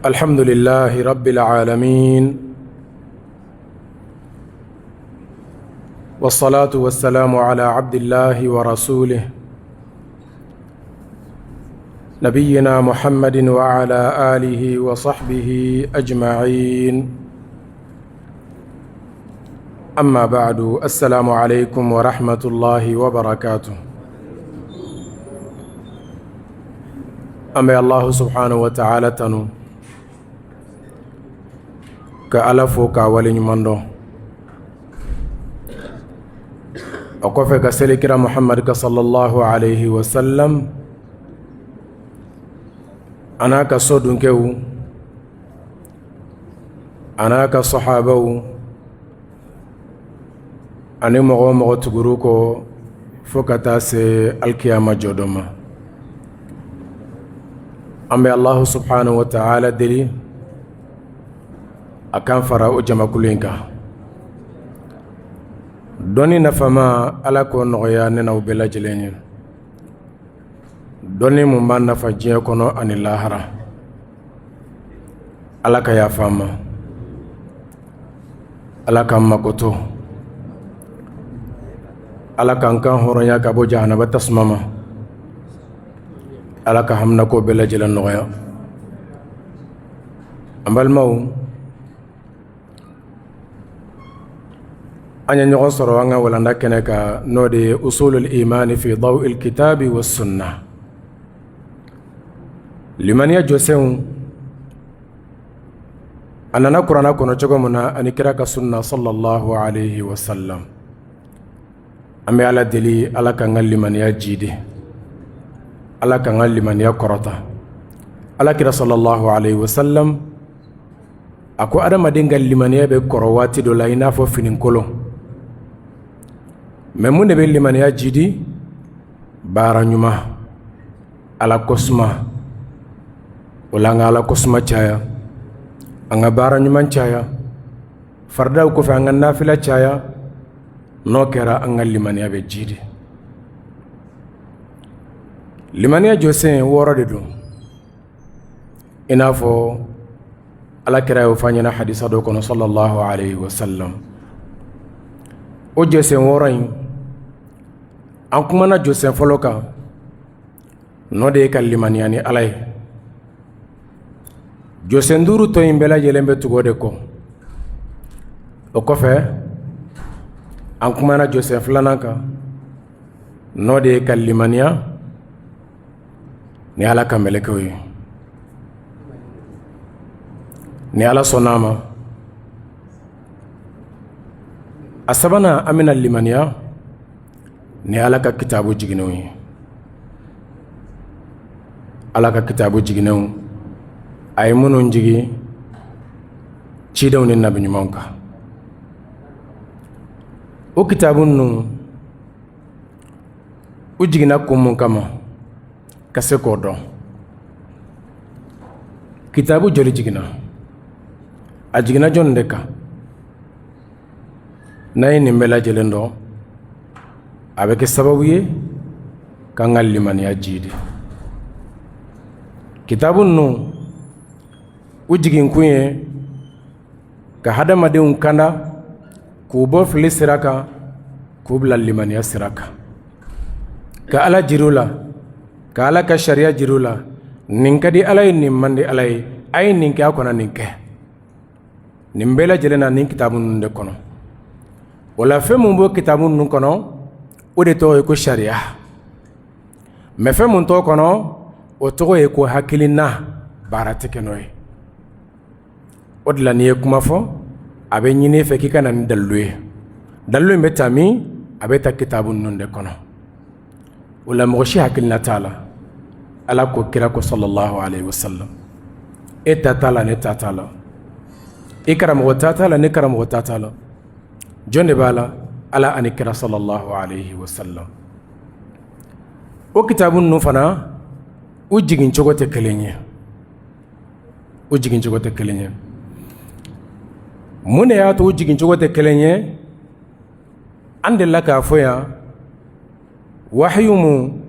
الحمد لله رب العالمين، والصلاة والسلام على عبد الله ورسوله نبينا محمد وعلى آله وصحبه أجمعين. أما بعد، السلام عليكم ورحمة الله وبركاته. An bɛ Alahu subahana watala tanu ka Ala fo k'a waleɲuman dɔn. O kɔfɛ, ka seli kira Muhamadu kan salalahu alehi wasalam, a n'a ka so dunkɛw, a n'a ka sahabaw, ani mɔgɔ o mɔgɔ tugur'u kɔ fo ka taa se alikiyama jɔdon ma. An bɛ Alahu subahana watala deli a k'an fara o jamakulu in kan. Dɔnni nafama, Ala k'o nɔgɔya ne n'aw bɛɛ lajɛlen ye, dɔnni mun b'an nafa diɲɛ kɔnɔ ani lahara. Ala ka yafa an ma, Ala k'an makoto, Ala k'an kan hɔrɔnya ka bɔ jahanaba tasuma ma, Ala ka haminako bɛɛ lajɛlen nɔgɔya. An balimaw, an ye ɲɔgɔn sɔrɔ an ka walanda kɛnɛ kan, n'o de ye usulul imani fi dawil kitabi wa sunna, limaniya jɔsenw a nana kuranɛ kɔnɔ cogo min na ani kira ka sunna sallallahu alayhi wa sallam. An bɛ Ala deli, Ala k'an ka limaniya jidi, Ala k'an ka limaniya kɔrɔta. Ala kira sallallahu alayhi wa sallam a ko adamaden ka limaniya bɛ kɔrɔ waati dɔ la i n'a fɔ finikolon. Mais mun de bɛ limaniya jidi? Baara ɲuman, Ala kosuma. O la, an ka Ala kosuma caya, an ka baara ɲuman caya faridaw kɔfɛ, an ka nafila caya. N'o kɛra, an ka limaniya bɛ jidi. Limaniya jɔsen 6 de don, i n'a fɔ Ala kira y'o fɔ an ɲɛna hadisa dɔ kɔnɔ sallallahu alayhi wa sallam. O jɔsen 6 in, an kumana jɔsen fɔlɔ kan, n'o de ye ka limaniya ni Ala ye. Jɔsen 5 tɔ in bɛɛ lajɛlen bɛ tugu o de kɔ. O kɔfɛ, an kumana jɔsen filanan kan, n'o de ye ka limaniya ni Ala ka mɛlɛkɛw ye. Ni Ala sɔnna a ma, a sabanan, an bɛna limaniya ni Ala ka kitabu jiginnenw ye. Ala ka kitabu jiginnenw, a ye minnu jigin cidenw ni nabi ɲumanw kan, o kitabu ninnu, u jiginna kun mun kama, ka se k'o dɔn. Kitabu joli jiginna? A jiginna jɔn de kan? N'an ye nin bɛɛ lajɛlen dɔn, a bɛ kɛ sababu ye k'an ka limaniya jidi. Kitabu ninnu, u jiginkun ye ka hadamadenw kanda k'u bɔ fili sira kan, k'u bila limaniya sira kan, ka Ala jir'u la, ka Ala ka sariya jir'u la. Nin ka di Ala ye, nin man di Ala ye, a ye nin kɛ, a kana nin kɛ. Nin bɛɛ lajɛlen na nin kitabu ninnu de kɔnɔ. O la, fɛn mun b'o kitabu ninnu kɔnɔ, o de tɔgɔ ye ko sariya. Mais fɛn mun t'o kɔnɔ, o tɔgɔ ye ko hakilina, baara tɛ kɛ n'o ye. O de la, n'i ye kuma fɔ, a bɛ ɲini i fɛ k'i ka na ni dalilu ye. Dalilu in bɛ ta min? A bɛ ta kitabu ninnu de kɔnɔ. O la, mɔgɔ si hakilina t'a la. Ala ko, kira ko sallallahu alayhi wa sallam. E ta t'a la, ne ta t'a la, i karamɔgɔ ta t'a la, ne karamɔgɔ ta t'a la. Jɔn de b'a la? Ala ani kira sallallahu alayhi wa sallam. O kitabu ninnu fana, u jigin cogo tɛ kelen ye, u jigin cogo tɛ kelen ye. Mun de y'a to u jigin cogo tɛ kelen ye? An delila k'a fɔ yan, wahayu mun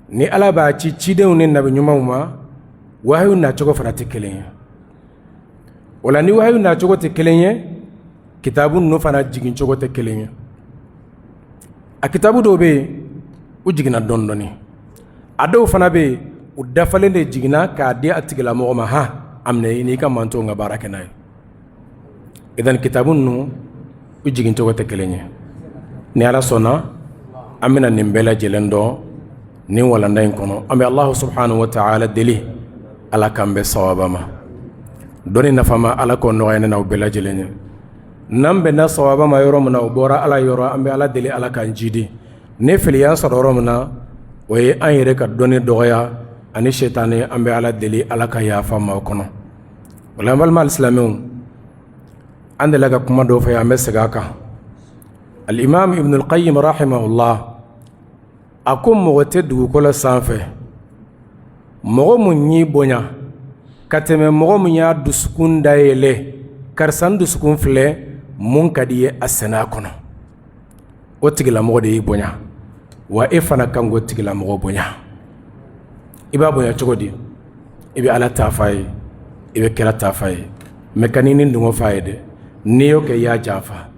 ni Ala b'a ci cidenw ni nabi ɲumanw ma, wahayu nacogo fana tɛ kelen ye. O la ni wahayu nacogo tɛ kelen ye, kitabu ninnu fana jigin cogo tɛ kelen ye. A kitabu dɔw bɛ yen, u jiginna dɔɔnin dɔɔnin. A dɔw fana bɛ yen, u dafalen de jiginna k'a di a tigilamɔgɔ ma, han, a minɛ i n'i ka mantonw ka baara kɛ n'a ye. Idan kitabu ninnu, u jigin cogo tɛ kelen ye. Ni Ala sɔnna, an bɛna nin bɛɛ lajɛlen dɔn nin walanda in kɔnɔ. An bɛ Alahu subahanahu wa taala deli, Ala k'an bɛn sawaba ma. Dɔnni nafama, Ala k'o nɔgɔya ne n'aw bɛɛ lajɛlen ye. N'an bɛnna sawaba ma yɔrɔ min na, o bɔra Ala yɔrɔ. An bɛ Ala deli, Ala k'an jidi. Ni fili y'an sɔrɔ yɔrɔ min na, o ye an yɛrɛ ka dɔnni dɔgɔya ani sɛtanɛ. An bɛ Ala deli, Ala ka yafa ma o kɔnɔ. O la, an balima alisilamɛw, an delila ka kuma dɔw fɔ, an bɛ segin a kan. Alimami Ibnul Qayim rahimahullah, a ko mɔgɔ tɛ dugukolo sanfɛ, mɔgɔ mun y'i bonya ka tɛmɛ mɔgɔ min y'a dusukun dayɛlɛ: karisa, n dusukun filɛ, mun ka di i ye, a sɛnɛ a kɔnɔ. O tigilamɔgɔ de y'i bonya, wa e fana kan k'o tigilamɔgɔ bonya. I b'a bonya cogo di? I bɛ Ala ta f'a ye, i bɛ kira ta f'a ye, mɛ kan'i ni dungɔ f'a ye dɛ. N'i y'o kɛ, i y'a janfa.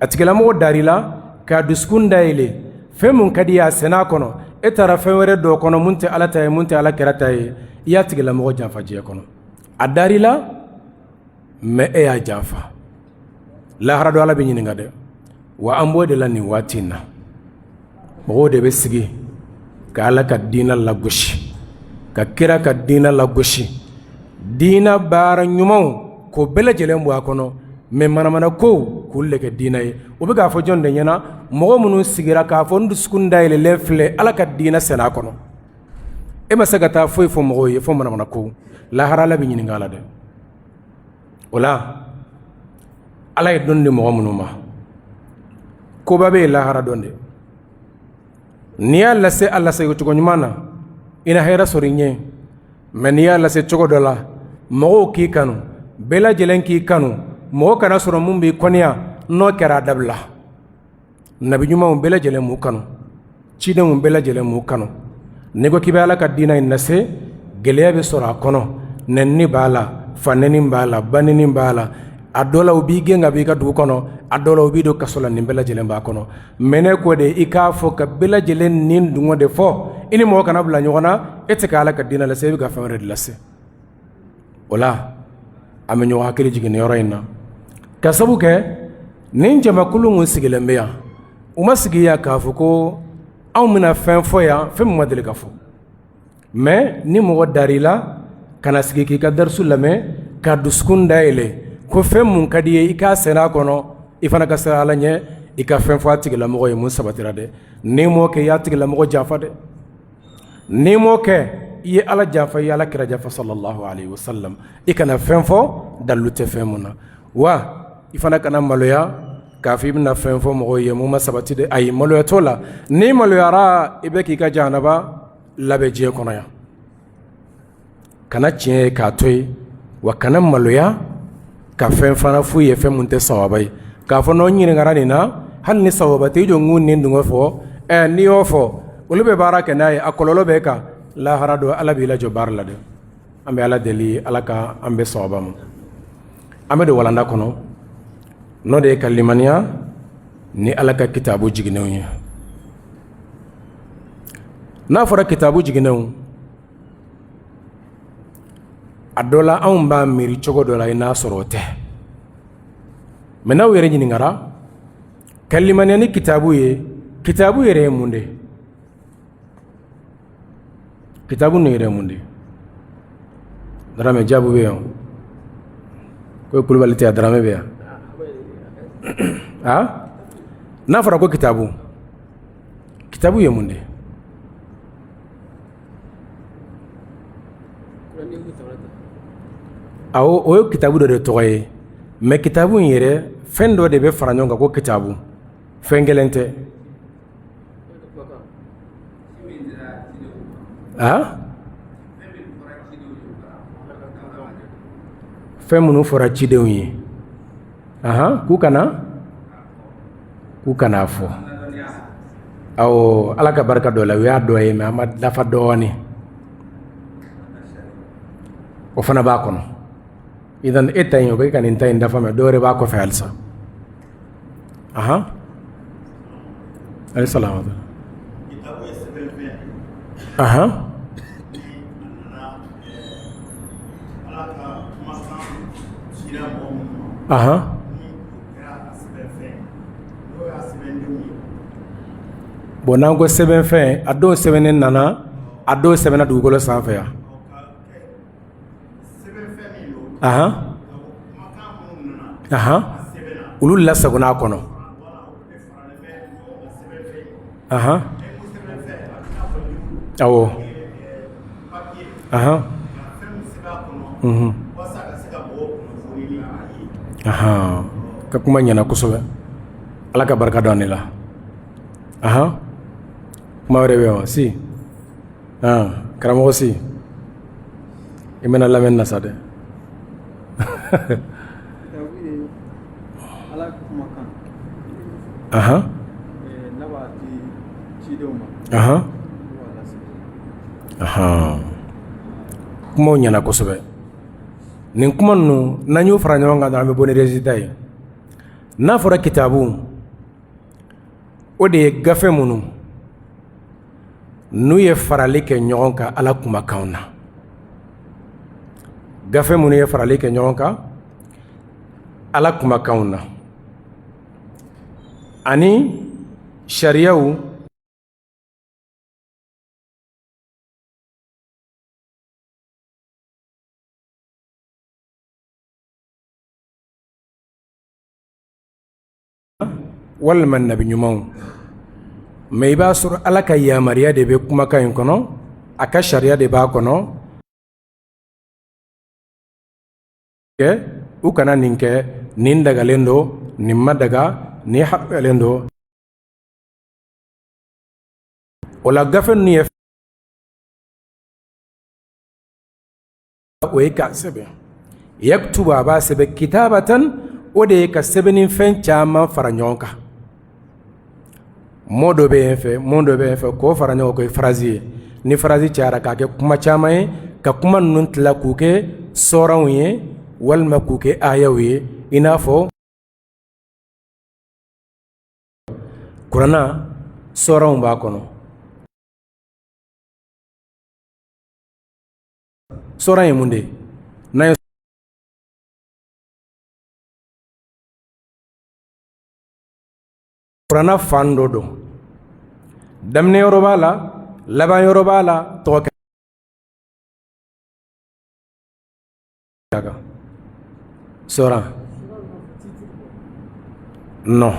A tigilamɔgɔ dar'i la k'a dusukun dayɛlɛ, fɛn mun ka di i ye, a sɛnɛ a kɔnɔ. E taara fɛn wɛrɛ dɔ kɔnɔ mun tɛ Ala ta ye, mun tɛ Ala kira ta ye. I y'a tigilamɔgɔ janfa diɲɛ kɔnɔ. A dar'i la, mɛ e y'a janfa. Lahara don, Ala bɛ ɲininka dɛ. Wa an b'o de la nin waati in na. Mɔgɔw de bɛ sigi ka Ala ka diinɛ lagosi, ka kira ka diinɛ lagosi, diinɛ baara ɲumanw k'o bɛɛ lajɛlen bɔ a kɔnɔ, mɛ manamana ko k'olu de kɛ diinɛ ye. O bɛ k'a fɔ jɔn de ɲɛna? Mɔgɔ minnu sigira k'a fɔ n dusukun dayɛlɛlen filɛ, Ala ka diinɛ sɛnɛ a kɔnɔ. E ma se ka taa foyi fɔ mɔgɔw ye fo manamana ko. Lahara, Ala bɛ ɲininka a la dɛ. O la, Ala ye dɔnni di mɔgɔ minnu ma, koba bɛ yen lahara don dɛ. N'i y'a lase a lase cogo ɲuman na, i na hɛrɛ sɔrɔ i ɲɛ. Mɛ n'i y'a lase cogo dɔ la, mɔgɔw k'i kanu, bɛɛ lajɛlen k'i kanu, mɔgɔ kana sɔrɔ mun b'i kɔniya, n'o kɛra, a dabila. Nabi ɲumanw bɛɛ lajɛlen m'u kanu, cidenw bɛɛ lajɛlen m'u kanu. N'i ko k'i bɛ Ala ka diinɛ in lase, gɛlɛya bɛ sɔrɔ a kɔnɔ. Nɛnini b'a la, fanɛni b'a la, banɛni b'a la. A dɔ la, u b'i gɛn ka bɔ i ka dugu kɔnɔ. A dɔ la, u b'i don kaso la. Nin bɛɛ lajɛlen b'a kɔnɔ. Mɛ ne ko de, i k'a fɔ ka bɛɛ lajɛlen ni dungɔ de fɔ, i ni mɔgɔ kana bila ɲɔgɔn na. E tɛ ka Ala ka diinɛ lase, e bɛ ka fɛn wɛrɛ de lase. O la, an bɛ ɲɔgɔn hakili jigin yɔrɔ in na, ka sabu kɛ nin jamakulu min sigilen bɛ yan, u ma sigi yan k'a fɔ ko anw bɛna fɛn fɔ yan, fɛn min ma deli ka fɔ. Mɛ ni mɔgɔ dar'i la ka na sigi k'i ka darisu lamɛn, ka dusukun dayɛlɛ ko fɛn mun ka di i ye, i k'a sɛnɛ a kɔnɔ, i fana ka siran Ala ɲɛ, i ka fɛn fɔ a tigilamɔgɔ ye mun sabatira dɛ. N'i m'o kɛ, i y'a tigilamɔgɔ janfa dɛ. N'i m'o kɛ, i ye Ala janfa, i ye Ala kira janfa sallallahu alaihi wasallam. I kana fɛn fɔ dalilu tɛ fɛn mun na. Wa i fana kana maloya k'a fɔ i bɛna fɛn fɔ mɔgɔw ye mun ma sabati dɛ. Ayi, maloya t'o la. N'i maloyara, i bɛ k'i ka jahanaba labɛn diɲɛ kɔnɔ yan. Kana tiɲɛ ye k'a to yen, wa kana maloya ka fɛn fana f'u ye, fɛn mun tɛ sawaba ye, k'a fɔ n'o ɲininkara nin na, hali ni sawaba tɛ, i jɔ n k'u ni dungɔ fɔ. Ɛ, n'i y'o fɔ, olu bɛ baara kɛ n'a ye, a kɔlɔlɔ bɛ kan. Lahara don, Ala b'i lajɔ baara la dɛ. An bɛ Ala deli, Ala ka an bɛn sawaba ma. An bɛ don walanda kɔnɔ, n'o de ye ka limaniya ni Ala ka kitabu jiginnenw ye. N'a fɔra kitabu jiginnenw, a dɔ la anw b'a miiri cogo dɔ la, i n'a sɔrɔ o tɛ. Mɛ n'aw yɛrɛ ɲininkara ka limaniya ni kitabu ye, kitabu yɛrɛ ye mun de ye? Kitabu nin yɛrɛ ye mun de ye? Daramɛ jaabi bɛ yan ko Kulubali tɛ yan, Daramɛ bɛ yan. A n'a fɔra ko kitabu, kitabu ye mun de ye? Awɔ, o ye kitabu dɔ de tɔgɔ ye. Mɛ kitabu in yɛrɛ, fɛn dɔ de bɛ fara ɲɔgɔn kan ko kitabu, fɛn kelen tɛ. A fɛn minnu fɔra cidenw ye, ahan, k'u kana fɔ. Awɔ, Ala ka barika dɔ la, o y'a dɔ ye, mɛ an ma dafa dɔɔnin, o fana b'a kɔnɔ. Idan e ta in, o bɛ ka nin ta in dafa, mais dɔ wɛrɛ b'a kɔfɛ halisa. Ahan, alayhi salam. Ahan, ahan. Bon, n'an ko sɛbɛnfɛn, a dɔw sɛbɛnnen nana, a dɔw sɛbɛnna dugukolo sanfɛ yan. Ahan, ahan, olu lasagonna a kɔnɔ. Ahan, awɔ, ahan, unhun, ahan. Ka kuma ɲɛna kosɛbɛ. Ala ka barika don ne la. Ahan, kuma wɛrɛ bɛ yen wa? Si, karamɔgɔ si, i bɛna lamɛn na sa dɛ. Ahan, ahan, ahan. Kumaw ɲɛna kosɛbɛ. Nin kuma ninnu, n'an y'o fara ɲɔgɔn kan, an bɛ bɔ ni résultat ye. N'a fɔra kitabu, o de ye gafe minnu n'u ye farali kɛ ɲɔgɔn kan Ala kumakanw na, gafe minnu ye farali kɛ ɲɔgɔn kan Ala kumakanw na ani sariyaw. Walima nabi ɲumanw. Mais i b'a sɔrɔ Ala ka yamaruya de bɛ kumakan in kɔnɔ, a ka sariya de b'a kɔnɔ, kɛ u kana nin kɛ, nin dagalen don, nin ma daga, nin haramuyalen don. O la, gafe ninnu ye, o ye k'a sɛbɛn. Yaktubu, a b'a sɛbɛn. Kitabatan, o de ye ka sɛbɛnnifɛn caman fara ɲɔgɔn kan. Mot dɔ bɛ yen fɛ, mot dɔ bɛ yen fɛ, k'o fara ɲɔgɔn kan, o ye phrase ye. Ni phrase cayara k'a kɛ kuma caman ye, ka kuma ninnu tila k'u kɛ sɔranw ye walima k'u kɛ ayaw ye, i n'a fɔ kuranna sɔranw b'a kɔnɔ. Sɔran ye mun de ye? N'a ye kuranna fan dɔ don, daminɛ yɔrɔ b'a la, laban yɔrɔ b'a la, tɔgɔ kan. Sɔran non,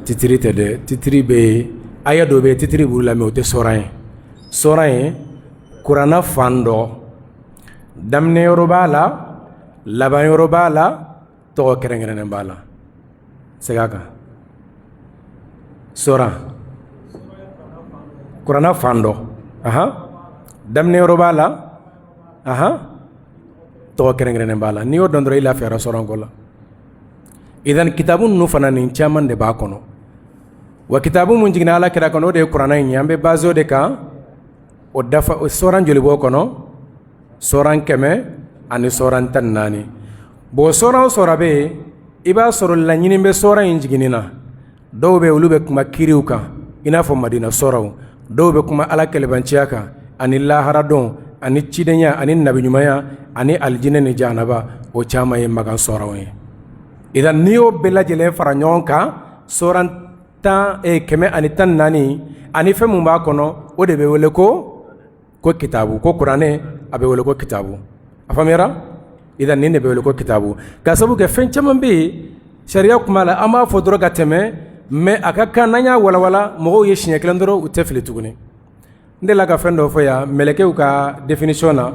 titre tɛ dɛ. Titre bɛ yen, aya dɔ bɛ yen, titre b'u la, mais o tɛ sɔran ye. Sɔran ye kuranna fan dɔ, daminɛ yɔrɔ b'a la, laban yɔrɔ b'a la, tɔgɔ kɛrɛnkɛrɛnnen b'a la. Segin a kan. Sɔran, kuranna fan dɔ, ahan, daminɛ yɔrɔ b'a la, ahan, tɔgɔ kɛrɛnkɛrɛnnen b'a la. N'i y'o dɔn dɔrɔn, i lafiyara sɔran ko la. Idan kitabu ninnu fana, nin caman de b'a kɔnɔ. Wa kitabu mun jiginna Ala kira kan, o de ye kuranna in ye. An bɛ base o de kan. O dafa, o sɔran joli b'o kɔnɔ? Sɔran 114. Bon, sɔran o sɔran bɛ yen, i b'a sɔrɔ laɲini bɛ sɔran in jiginni na. Dɔw bɛ, olu bɛ kuma kiriw kan, i n'a fɔ Madina sɔraw. Dɔw bɛ kuma Ala kɛlɛbanciya kan ani laharadon ani cidenya ani nabiɲumanya ani alijinɛ ni jahanaba. O caman ye Makan sɔraw ye. Idan n'i y'o bɛɛ lajɛlen fara ɲɔgɔn kan, sɔran tan 114 ani fɛn mun b'a kɔnɔ, o de bɛ wele ko kitabu, ko kuranɛ, a bɛ wele ko kitabu. A faamuyara? Idan nin de bɛ wele ko kitabu, ka sabu kɛ fɛn caman bɛ yen sariya kuma la, an b'a fɔ dɔrɔn ka tɛmɛ, mais a ka kan n'an y'a walawala mɔgɔw ye siɲɛ kelen dɔrɔn, u tɛ fili tuguni. N delila ka fɛn dɔ fɔ yan mɛlɛkɛw ka définition na.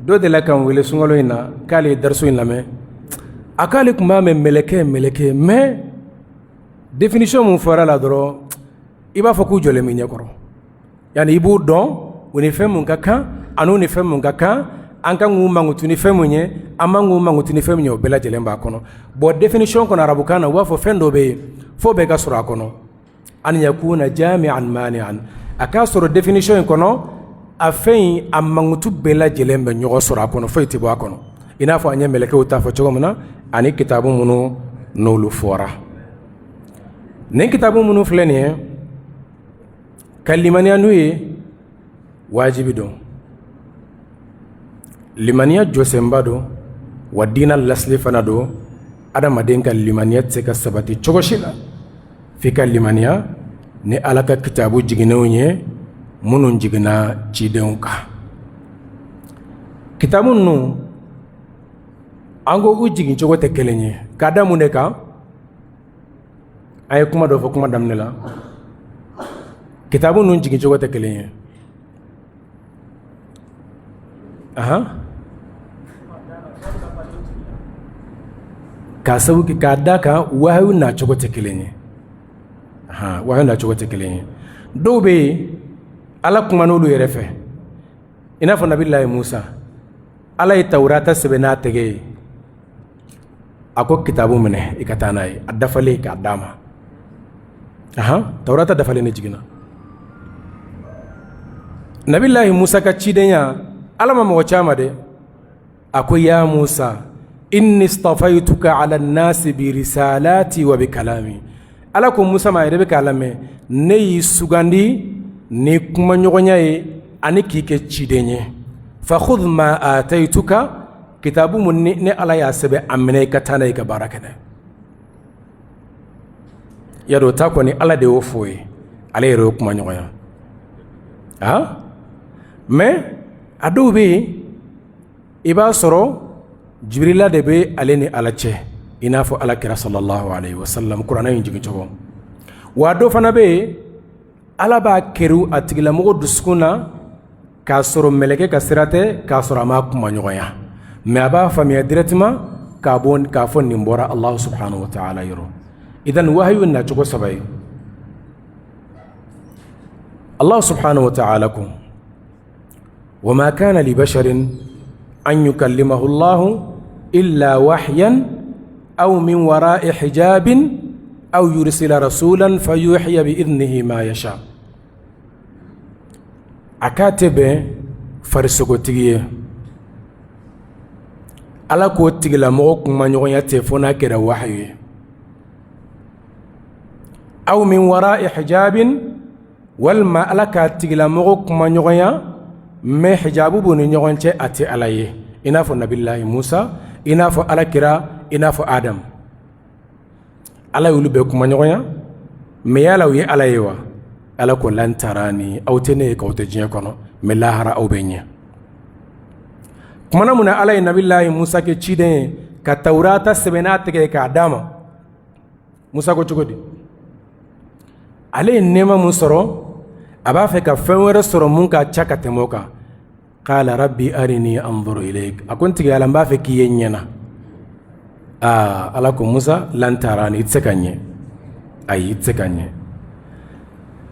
Dɔ delila ka n wele sunkalo in na k'ale ye dariso in lamɛn. A k'ale tun b'a mɛn mɛlɛkɛ, mɛlɛkɛ, mais définition mun fɔra la dɔrɔn, i b'a fɔ k'u jɔlen bɛ ɲɛkɔrɔ. Yani i b'u dɔn, u ni fɛn mun ka kan ani ni fɛn mun ka kan, an kan k'u mankutu ni fɛn mun ye, an man k'u mankutu ni fɛn mun ye, o bɛɛ lajɛlen b'a kɔnɔ. Bon, définition kɔnɔ arabukan na, u b'a fɔ fɛn dɔ bɛ yen fo bɛɛ ka sɔrɔ a kɔnɔ: an yakuna jami'an mani'an. A k'a sɔrɔ définition in kɔnɔ, a fɛn in, a mankutu bɛɛ lajɛlen bɛ ɲɔgɔn sɔrɔ a kɔnɔ, foyi tɛ bɔ a kɔnɔ. I n'a fɔ an ye mɛlɛkɛw ta fɔ cogo min na, ani kitabu minnu n'olu fɔra. Nin kitabu minnu filɛ nin ye, ka limaniya n'u ye wajibi don, limaniya jɔsenba don, wa diina lasili fana don. Adamaden ka limaniya tɛ se ka sabati cogo si la f'i ka limaniya ni Ala ka kitabu jiginnenw ye, minnu jiginna cidenw kan. Kitabu ninnu, an ko u jigin cogo tɛ kelen ye. K'a da mun de kan? An ye kuma dɔ fɔ kuma daminɛ la, kitabu ninnu jigin cogo tɛ kelen ye. Ahan, k'a sabu kɛ k'a da kan wahayu nacogo tɛ kelen ye. Ahan, wahayu nacogo tɛ kelen ye. Dɔw bɛ yen, Ala kuma n'olu yɛrɛ fɛ, i n'a fɔ Nabilayi Musa. Ala ye Tawurata sɛbɛn n'a tɛgɛ ye. A ko kitabu minɛ, i ka taa n'a ye, a dafalen k'a d'a ma. Ahan, Tawurata dafalen de jiginna. Nabilahi Musa ka cidenya, Ala ma mɔgɔ ci a ma dɛ. A ko ya Musa inni stafaytuka ala nasi bi risalati wa bi kalami. Ala ko Musa ma, a yɛrɛ bɛ k'a lamɛn, ne y'i sugandi ni kumaɲɔgɔnya ye ani k'i kɛ ciden ye. Fa khudh ma ataytuka, kitabu mun ni ne Ala y'a sɛbɛn, a minɛ i ka taa n'a ye, i ka baara kɛ n'a ye. Yadɔ o ta kɔni, Ala de y'o fɔ ye, ale yɛrɛ y'o kuma ɲɔgɔnya. A mais a dɔw bɛ yen, i b'a sɔrɔ Jibirila de bɛ ale ni Ala cɛ, i n'a fɔ Ala kira sallallahu alayhi wa sallam, kuranɛ in jigin cogo. Wa dɔ fana bɛ yen, Ala b'a kɛri a tigilamɔgɔ dusukun na k'a sɔrɔ mɛlɛkɛ ka sira tɛ, k'a sɔrɔ a ma kuma ɲɔgɔnya, mais a b'a faamuya directement k'a bɔ k'a fɔ nin bɔra Allahu subhanahu wa ta'ala yɔrɔ. Idan wahayu nacogo saba ye. Allah subhanahu wa ta'ala ko wa ma kana li basharin an yukallimahu Allah illa wahyan aw min wara'i hijabin aw yursila rasulan fayuhiya bi idnihi ma yasha. A k'a tɛ bɛn farisogotigi ye, Ala k'o tigilamɔgɔ kumaɲɔgɔnya tɛ fo n'a kɛra wahayu ye, aw min wara'i hijabin, walima Ala k'a tigilamɔgɔ kumaɲɔgɔnya mais hijabu b'u ni ɲɔgɔn cɛ, a tɛ Ala ye, i n'a fɔ Nabilahi Musa, i n'a fɔ Ala kira, i n'a fɔ Adam. Ala y'olu bɛɛ kumaɲɔgɔnya, mais yala u ye Ala ye wa? Ala ko lan tarani, aw tɛ ne ye k'aw to diɲɛ kɔnɔ, mais lahara aw bɛ n ye. Kumana mun na Ala ye Nabilahi Musa kɛ ciden ye ka Tawurata sɛbɛn n'a tɛgɛ ye k'a d'a ma? Musa ko cogo di? Ale ye nɛɛma mun sɔrɔ, a b'a fɛ ka fɛn wɛrɛ sɔrɔ mun ka ca ka tɛmɛ o kan. Qala rabbi arini anzur ilayk, a ko n tigi Ala, n b'a fɛ k'i ye ɲɛ na. Aa, Ala ko Musa lan tarani, i tɛ se ka n ye. Ayi, i tɛ se ka n ye.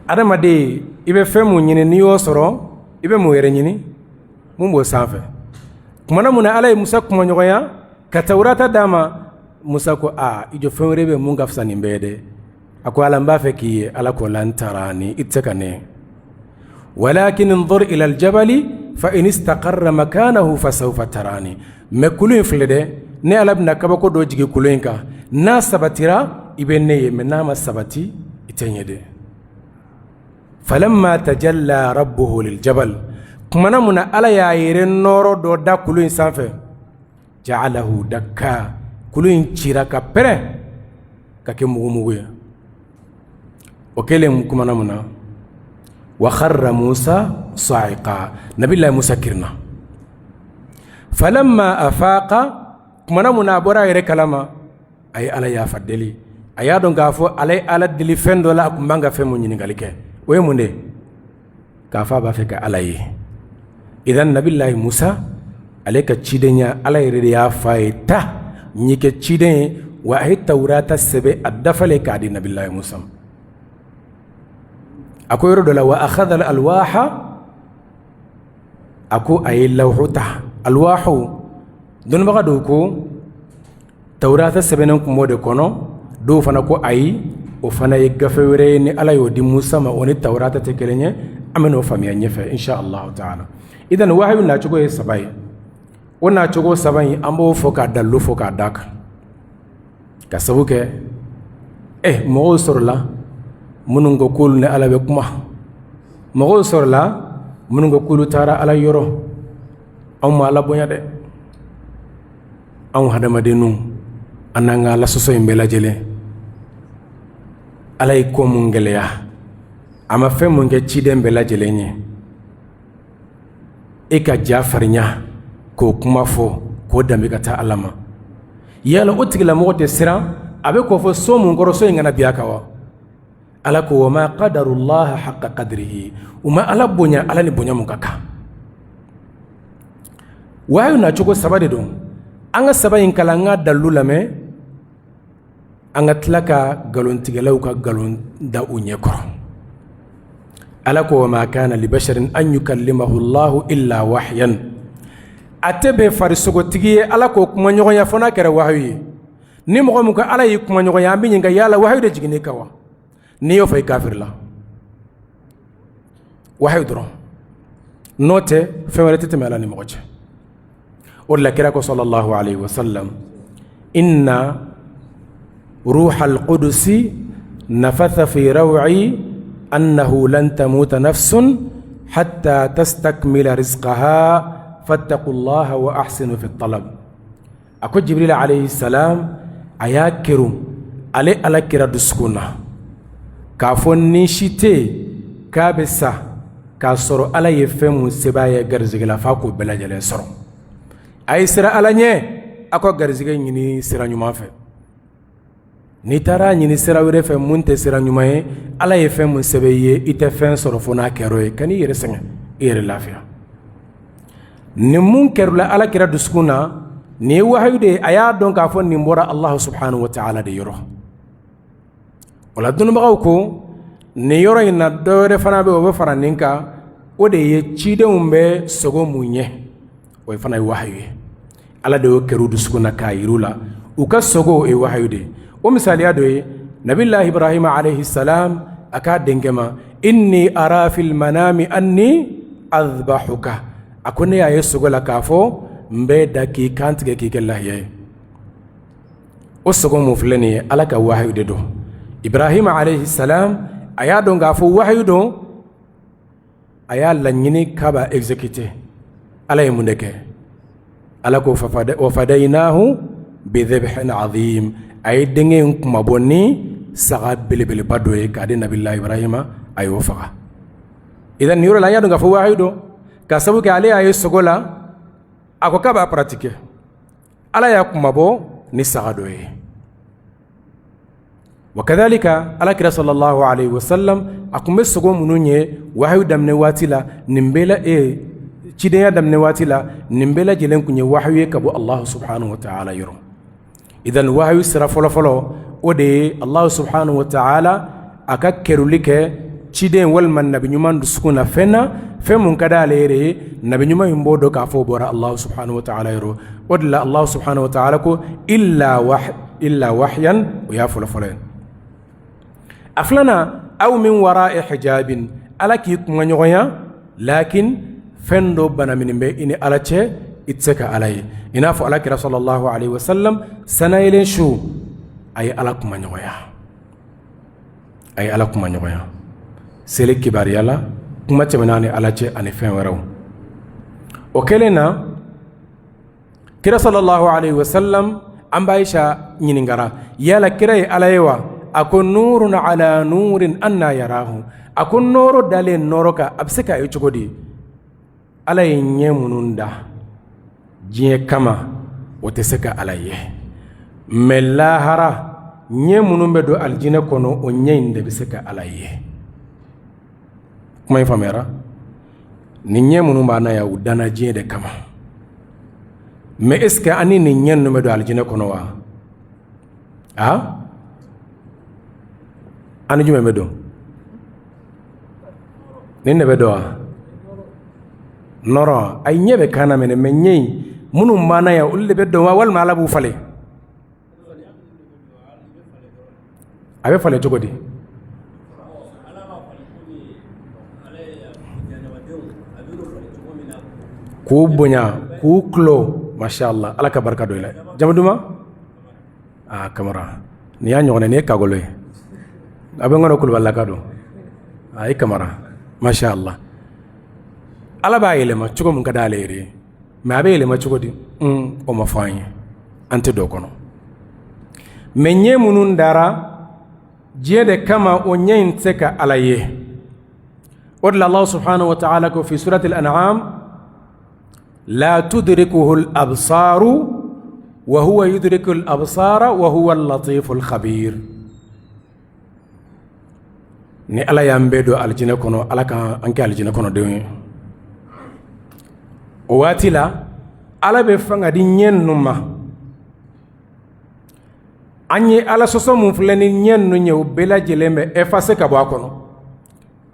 Adamaden, i bɛ fɛn mun ɲini, n'i y'o sɔrɔ, i bɛ mun wɛrɛ ɲini mun b'o sanfɛ? Kumana mun na Ala ye Musa kumaɲɔgɔnya ka Tawurata d'a ma, Musa ko aa, i jɔ, fɛn wɛrɛ bɛ mun ka fisa nin bɛɛ ye dɛ. A ko Ala, n b'a fɛ k'i ye. Ala ko lan tarani, i tɛ se ka ne ye. Walakin inzur ila aljabali fa in istaqarra makanahu fa sawfa tarani. Mais kulu in filɛ dɛ, ne Ala bɛna kabako dɔ jigin kulu in kan, n'a sabatira i bɛ ne ye, mais n'a ma sabati i tɛ n ye dɛ. Falamma tajalla rabbuhu liljabal, kumana mun na Ala y'a yɛrɛ nɔɔrɔ dɔ da kulu in sanfɛ, ja'alahu dakka, kulu in cira ka pɛrɛn ka kɛ mugumugu ye. O kɛlen kumana mun na, wa kharra Musa sa'iqa, Nabilahi Musa kirinna. Falamma afaqa, kumana mun na a bɔra a yɛrɛ kalama, a ye Ala yafa deli. A y'a dɔn k'a fɔ ale ye Ala deli fɛn dɔ la, a tun man ka fɛn mun ɲininkali kɛ. O ye mun de ye? K'a fɔ a b'a fɛ ka Ala ye. Idan Nabilahi Musa, ale ka cidenya, Ala yɛrɛ de y'a fɔ a ye taa n y'i kɛ ciden ye. Wa a ye Tawurata sɛbɛn a dafalen k'a di Nabilahi Musa ma. A ko yɔrɔ dɔ la wa akhadha alwaha, a ko a ye lawhu ta. Alwahu, dɔnnibaga dɔw ko Tawurata sɛbɛnnen tun b'o de kɔnɔ, dɔw fana ko ayi, o fana ye gafe wɛrɛ ye ni Ala y'o di Musa ma, o ni Tawurata tɛ kelen ye. An bɛn'o faamuya ɲɛfɛ insha Allahu taala. Idan wahayu nacogo ye saba ye. O nacogo saba in, an b'o fɔ k'a dalilu fɔ k'a d'a kan, ka sabu kɛ mɔgɔw sɔrɔla minnu ko k'olu ni Ala bɛ kuma, mɔgɔw sɔrɔla minnu ko k'olu taara Ala yɔrɔ. Anw ma Ala bonya dɛ, anw hadamadenninw, an n'an ka Ala sɔsɔ in bɛɛ lajɛlen. Ala ye ko mun gɛlɛya, a ma fɛn mun kɛ ciden bɛɛ lajɛlen ye, e ka ja farinya k'o kuma fɔ k'o danbe ka taa Ala ma. Yala o tigilamɔgɔ tɛ siran a bɛ k'o fɔ so mun kɔrɔ, so in kana bin a kan wa? Ala ko wa ma qadarullaha haqqa qadrihi, u ma Ala bonya Ala ni bonya mun ka kan. Wahayu nacogo saba de don. An ka saba in kalan, an ka dalilu lamɛn, an ka tila ka nkalontigɛlaw ka nkalon da u ɲɛ kɔrɔ. Ala ko wa ma kana li basharin an yukallimahu Allahu illa wahyan, a tɛ bɛn farisogotigi ye Ala k'o kumaɲɔgɔnya fo n'a kɛra wahayu ye. Ni mɔgɔ min ko Ala y'i kumaɲɔgɔnya, an b'i ɲininka, yala wahayu de jiginn'i kan wa? N'i y'o fɔ, i kafirila. Wahayu dɔrɔn, n'o tɛ fɛn wɛrɛ tɛ tɛmɛ Ala ni mɔgɔ cɛ. O de la kira ko sallallahu alayhi wa sallam, inna ruhal qudusi nafatha fi raw'i annahu lan tamuta nafsun hatta tastakmila rizqaha fattaqullaha wa ahsinu fi talab. A ko Jibril alayhi salam a y'a kerun ale Ala kira dusukun na k'a fɔ ni si tɛ yen k'a bɛ sa k'a sɔrɔ Ala ye fɛn mun sɛbɛn a ye garisɛgɛ la, f'a k'o bɛɛ lajɛlen sɔrɔ. A ye siran Ala ɲɛ, aw ka garisɛgɛ ɲini sira ɲuman fɛ. N'i taara ɲini sira wɛrɛ fɛ mun tɛ sira ɲuman ye, Ala ye fɛn mun sɛbɛn i ye, i tɛ fɛn sɔrɔ fo n'a kɛra o ye. Kan'i yɛrɛ sɛgɛn, i yɛrɛ lafiya. Nin mun kɛr'u la Ala kira dusukun na, nin ye wahayu de ye. A y'a dɔn k'a fɔ nin bɔra Alahu subhanahu wa ta'ala de yɔrɔ. O la dɔnnibagaw ko nin yɔrɔ in na, dɔ wɛrɛ fana bɛ, o bɛ fara nin kan, o de ye cidenw bɛ sogo mun ye, o fana ye wahayu ye. Ala de y'o kɛr'u dusukun na k'a yir'u la u ka sogo, o ye wahayu de ye. O misaliya dɔ ye nabilahi Ibrahima alayhi salam, a k'a denkɛ ma, inni ara fil manami anni azbahuka, a ko ne y'a ye sogo la k'a fɔ n bɛ da k'i kan tigɛ k'i kɛ lahiya ye. O sogo mun filɛ nin ye, Ala ka wahayu de don. Ibrahima alayhi salam a y'a dɔn k'a fɔ wahayu don, a y'a laɲini k'a b'a exécuter. Ala ye mun de kɛ? Ala ko wa fadaynahu bi dhibhin azim, a ye denkɛ in kunmabɔ ni saga belebeleba dɔ ye k'a di nabilahi Ibrahima, a y'o faga. Idan nin yɔrɔ la, an y'a dɔn k'a fɔ wahayu don, ka sabu kɛ ale y'a ye sogo la, a ko k'a b'a pratiquer, Ala y'a kunmabɔ ni saga dɔ ye. Wa kadhalika Ala kira sallallahu alayhi wa sallam, a tun bɛ sogo minnu ye wahayu daminɛ waati la, nin bɛɛ la, cidenya daminɛ waati la, nin bɛɛ lajɛlen tun ye wahayu ye ka bɔ Allahu subhanahu wa ta'ala yɔrɔ. Idan wahayu sira fɔlɔfɔlɔ, o de ye Allahu subhanahu wa ta'ala a ka keruli kɛ ciden walima nabi ɲuman dusukun na fɛn na, fɛn mun ka di ale yɛrɛ ye, nabi ɲuman in b'o dɔn k'a fɔ o bɔra Allahu subhanahu wa ta'ala yɔrɔ. O de la Allahu subhanahu wa ta'ala ko illa wahyan, o y'a fɔlɔfɔlɔ ye. A filanan, aw min wara'i hijabin, Ala k'i kumaɲɔgɔnya, lakin fɛn dɔ banamini bɛ i ni Ala cɛ, i tɛ se ka Ala ye. I n'a fɔ Ala kira sallallahu alayhi wa sallam, sanayɛlɛn su, a ye Ala kumaɲɔgɔnya, a ye Ala kumaɲɔgɔnya seli kibaruya la, kuma tɛmɛna ni Ala cɛ ani fɛn wɛrɛw. O kɛlen na, kira sallallahu alayhi wa sallam, an ba Aisha ɲininkara, yala kira ye Ala ye wa? A ko nurun ala nurin anna yarahu, a ko nɔɔrɔ dalen nɔɔrɔ kan, a bɛ se k'a ye cogo di? Ala ye ɲɛ minnu da diɲɛ kama, o tɛ se ka Ala ye, mais lahara ɲɛ minnu bɛ don alijinɛ kɔnɔ, o ɲɛ in de bɛ se ka Ala ye. Kuma in faamuyara? Nin ɲɛ minnu b'an na yan, u danna diɲɛ de kama, mais est ce que an ni nin ɲɛ ninnu bɛ don alijinɛ kɔnɔ wa? A an ni jumɛn bɛ don? Nin de bɛ don wa? Nɔrɔ a ɲɛ bɛ kan na minɛ, mais ɲɛ in minnu b'an na yan, olu de bɛ don wa, walima Ala b'u falen? A bɛ falen cogo di? K'u bonya, k'u tulo. Masha Allah, Ala ka barika don i la. Jamu duman? Aa Kamara, nin y'a ɲɔgɔn nin ye kagolo ye. A bɛ n kɔnɔ kulubalilaka don. Aa i Kamara, masha Allah. Ala b'a yɛlɛma cogo min ka di ale yɛrɛ ye. Mais a bɛ yɛlɛma cogo di? O ma fɔ an ye. An tɛ don o kɔnɔ. Mais ɲɛ minnu dara diɲɛ de kama, o ɲɛ in tɛ se ka Ala ye. O de la Allah subhanahu wa ta'ala ko fi surati al-an'am la tudrikuhu al-absaru wa huwa yudriku al-absara wa huwa al-latifu al-khabir. Ni Ala y'an bɛɛ don alijinɛ kɔnɔ, Ala ka an kɛ alijinɛ kɔnɔdenw ye. O waati la, Ala bɛ fanga di ɲɛ ninnu ma. An ye Ala sɔsɔ mun filɛ ni ɲɛ ninnu ye, o bɛɛ lajɛlen bɛ effacer ka bɔ a kɔnɔ.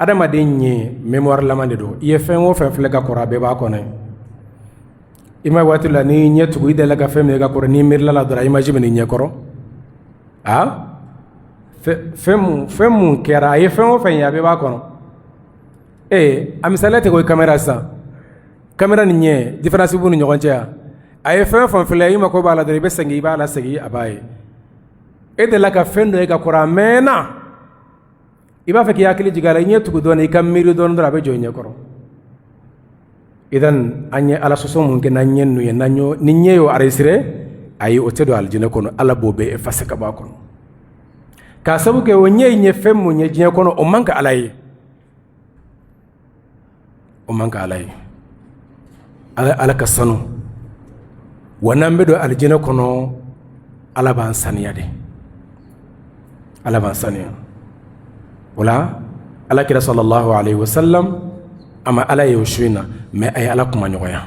Adamaden ɲɛ mémoire lama de don. I ye fɛn o fɛn filɛ ka kɔrɔ, a bɛɛ b'a kɔnɔ. I ma waati la n'i ɲɛ tugu, i delila ka fɛn min ye ka kɔrɔ, n'i miirila la dɔrɔn, image bɛ n'i ɲɛ kɔrɔ. A fɛn mun kɛra, a ye fɛn o fɛn ye, a bɛɛ b'a kɔnɔ. Ee, a misaliya tɛ ko caméra sisan, caméra ni ɲɛ, différence b'u ni ɲɔgɔn cɛ yan. A ye fɛn o fɛn filɛ, i mako b'a la dɔrɔn, i bɛ segin, i b'a lasegin, a b'a ye. E delila ka fɛn dɔ ye ka kɔrɔ, a mɛnna, i b'a fɛ k'i hakili jigin a la, i ɲɛ tugu dɔɔnin, i ka miiri dɔɔnin dɔrɔn, a bɛ jɔ i ɲɛ kɔrɔ. Idan an ye Ala sɔsɔ mun kɛ n'an ɲɛ ninnu ye, n'an y'o ni ɲɛ y'o enregistré, ayi, o tɛ don alijinɛ kɔnɔ. Ala b'o bɛɛ effacer ka bɔ a kɔnɔ, k'a sabu kɛ o ɲɛ in ye fɛn mun ye diɲɛ kɔnɔ, o man ka Ala ye, o man ka Ala ye. Ala ka sanu wa. N'an bɛ don alijinɛ kɔnɔ, Ala b'an saniya de, Ala b'an saniya. O la, Ala kira sallallahu alaihi wasallam, a ma Ala ye o su in na, mais a ye Ala kuma ɲɔgɔnya.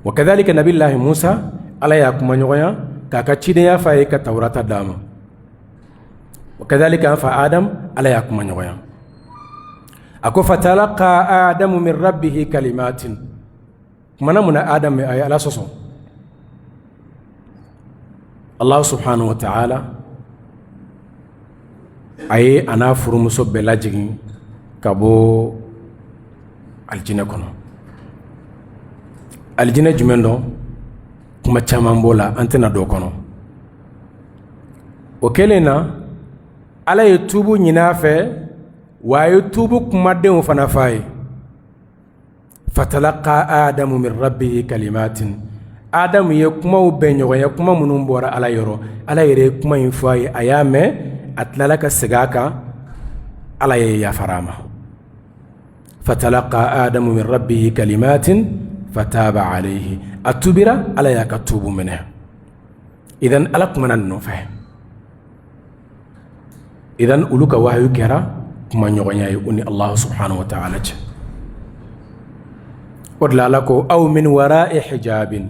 Wa kadhalika nabillahi Musa, Ala y'a kuma ɲɔgɔnya k'a ka cidenya f'a ye, ka Tawurata d'a ma. Wa kadhalika an fa Adam, Ala y'a kuma ɲɔgɔnya. A ko fatalaqa Adamu min rabbihi kalimatin. Kumana mun na Adam a ye Ala sɔsɔ, Allah subhanahu wa ta'ala a ye a n'a furumuso bɛɛ lajigin ka bɔ alijinɛ kɔnɔ. Alijinɛ jumɛn dɔn? Kuma caman b'o la, an tɛna don o kɔnɔ. O kɛlen na, Ala ye tubu ɲini a fɛ, wa a ye tubu kumadenw fana f'a ye. Fatalaqa Adamu min rabbihi kalimatin. Adamu ye kumaw bɛɛ ɲɔgɔn ye, kuma minnu bɔra Ala yɔrɔ. Ala yɛrɛ ye kuma in fɔ a ye, a y'a mɛn, a tilala ka segin a kan, Ala ye yafara a ma. Fatalaqa Adamu min rabbihi kalimatin fataba alayhi. A tubira, Ala y'a ka tubu minɛ. Idan Ala kumana ninnu fɛ. Idan olu ka wahayu kɛra kuma ɲɔgɔnya ye u ni Allah subhanahu wa ta'ala cɛ. O de la, Ala ko aw min wara'i hijabin.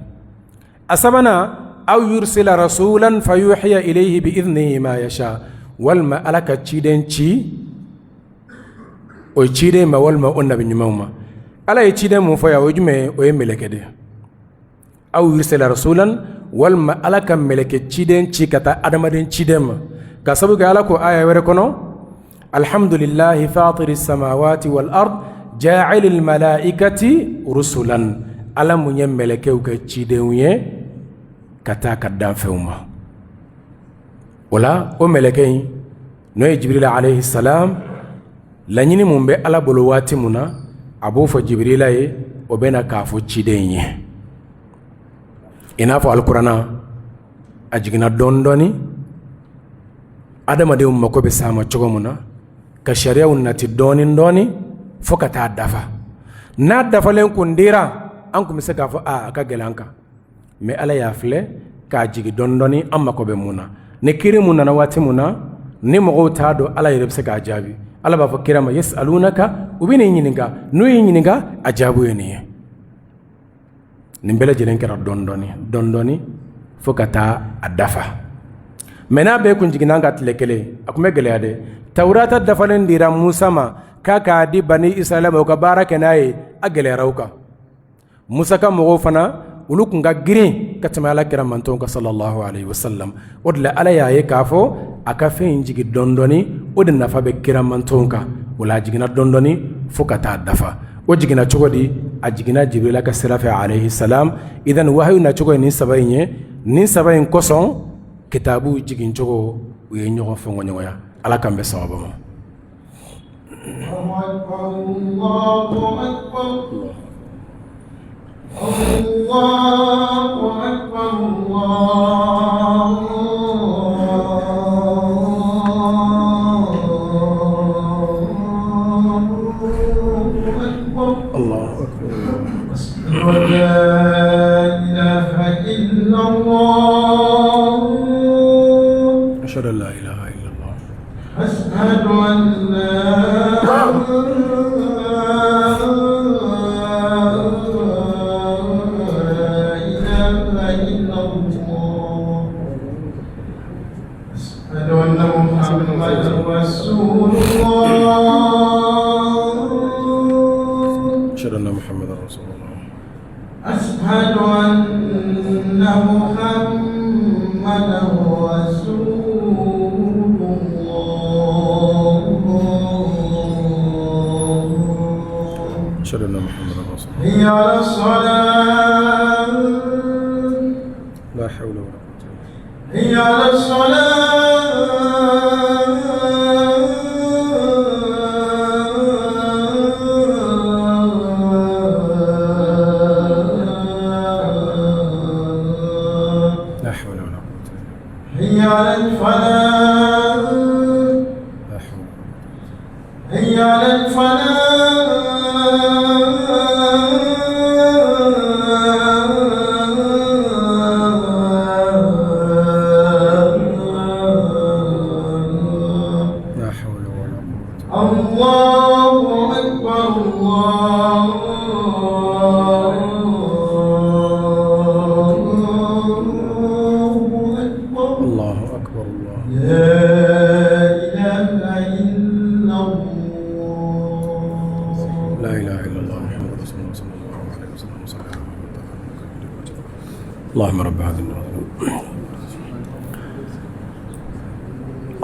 A sabanan, aw yursila rasulan fayuhiya ilayhi bi idnihi ma yasha. Walima Ala ka ciden ci, o ye ciden ma, walima o nabi ɲumanw ma. Ala ye ciden mun fɔ yan, o ye jumɛn ye? O ye mɛlɛkɛ de ye. Aw yursila rasulan, walima Ala ka mɛlɛkɛ ciden ci ka taa adamaden ciden ma, ka sababu kɛ Ala ko aya wɛrɛ kɔnɔ: alhamdulillahi fatiri samawati wal ard ja'ilil malaikati rusulan. Ala mun ye mɛlɛkɛw kɛ cidenw ye ka taa ka danfɛnw ma. O la, o mɛlɛkɛ in, n'o ye Jibirila alayhi salam, laɲini mun bɛ Ala bolo waati mun na, a b'o fɔ Jibirila ye, o bɛ na k'a fɔ ciden ye. I n'a fɔ alikuranna a jiginna dɔɔni dɔɔni, adamadenw mako bɛ s'a ma cogo mun na, ka sariyaw nati dɔɔni dɔɔni fo ka taa dafa. N'a dafalen kun dira, an tun bɛ se k'a fɔ a ka gɛlɛn an kan. Mais Ala y'a filɛ k'a jigin dɔɔni dɔɔni, an mako bɛ mun na. Ni kiri mun nana waati mun na, ni mɔgɔw t'a dɔn, Ala yɛrɛ bɛ se k'a jaabi. Ala b'a fɔ kira ma: yasalunaka, u bɛ n'i ɲininka. N'u y'i ɲininka, a jaabi ye nin ye. Nin bɛɛ lajɛlen kɛra dɔɔni dɔɔni dɔɔni dɔɔni fo ka taa a dafa. Mais n'a bɛɛ kun jiginna ka tile kelen, a tun bɛ gɛlɛya dɛ. Tawurata dafalen dira Musa ma k'a k'a di Bani Israɛla ma, u ka baara kɛ n'a ye, a gɛlɛyara u kan. Musa ka mɔgɔw fana, olu kun ka girin ka tɛmɛ Ala kira mantɔn kan sallallahu alaihi wasallam. O de la, Ala y'a ye k'a fɔ a ka fɛn in jigin dɔɔni dɔɔni, o de nafa bɛ kira mantɔn kan. O la, a jiginna dɔɔni dɔɔni fo ka taa dafa. O jiginna cogo di? a jiginna Jibirila ka sira fɛ alayhi salam. Idan wahayu nacogo ye nin saba in ye. Nin saba in kosɔn kitabu jigincogo u ye ɲɔgɔn fɔnkɔɲɔgɔnya. Ala k'an bɛn sawaba ma.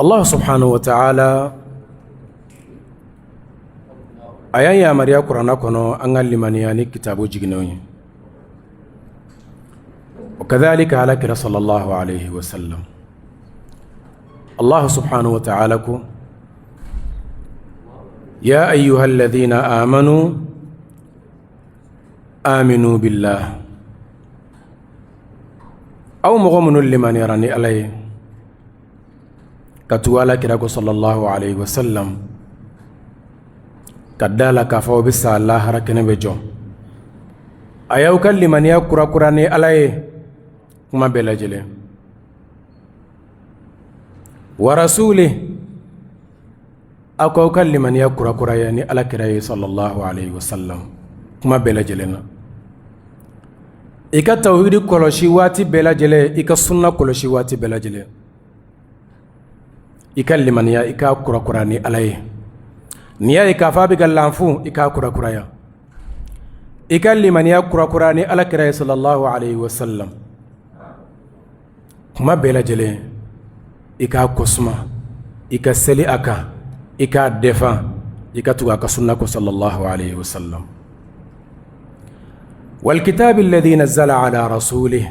Allah subhanahu wa ta'ala a y'an yamaruya kuranɛ kɔnɔ an ka limaniya ni kitabu jiginnenw ye. Wa kadhalika ala kira sallallahu alayhi wa sallam. Allah subhanahu wa ta'ala ko ya ayyuhalladhina amanu aminu billah. Aw mɔgɔ minnu limaniyara ni Ala ye ka tugu ala kira kɔ sallallahu alayhi wa sallam, ka da la k'a fɔ aw bɛ sa, lahara kɛnɛ bɛ jɔ, a y'aw ka limaniya kurakura ni Ala ye kuma bɛɛ lajɛlen. Wa rasuli, aw k'aw ka limaniya kurakuraya ni ala kira ye sallallahu alayhi wa sallam kuma bɛɛ lajɛlen na. I ka tawhidi kɔlɔsi waati bɛɛ lajɛlen, i ka sunna kɔlɔsi waati bɛɛ lajɛlen, i ka limaniya i k'a kurakura ni Ala ye. N'i y'a ye k'a fɔ a bɛ ka lanfu, i k'a kurakuraya. I ka limaniya kurakura ni ala kira ye sallallahu alayhi wa sallam kuma bɛɛ lajɛlen, i k'a kosuma, i ka seli a kan, i k'a defan, i ka tugu a ka sunna kɔ sallallahu alayhi wa sallam. Wal kitabi alladhi nazzala ala rasulih,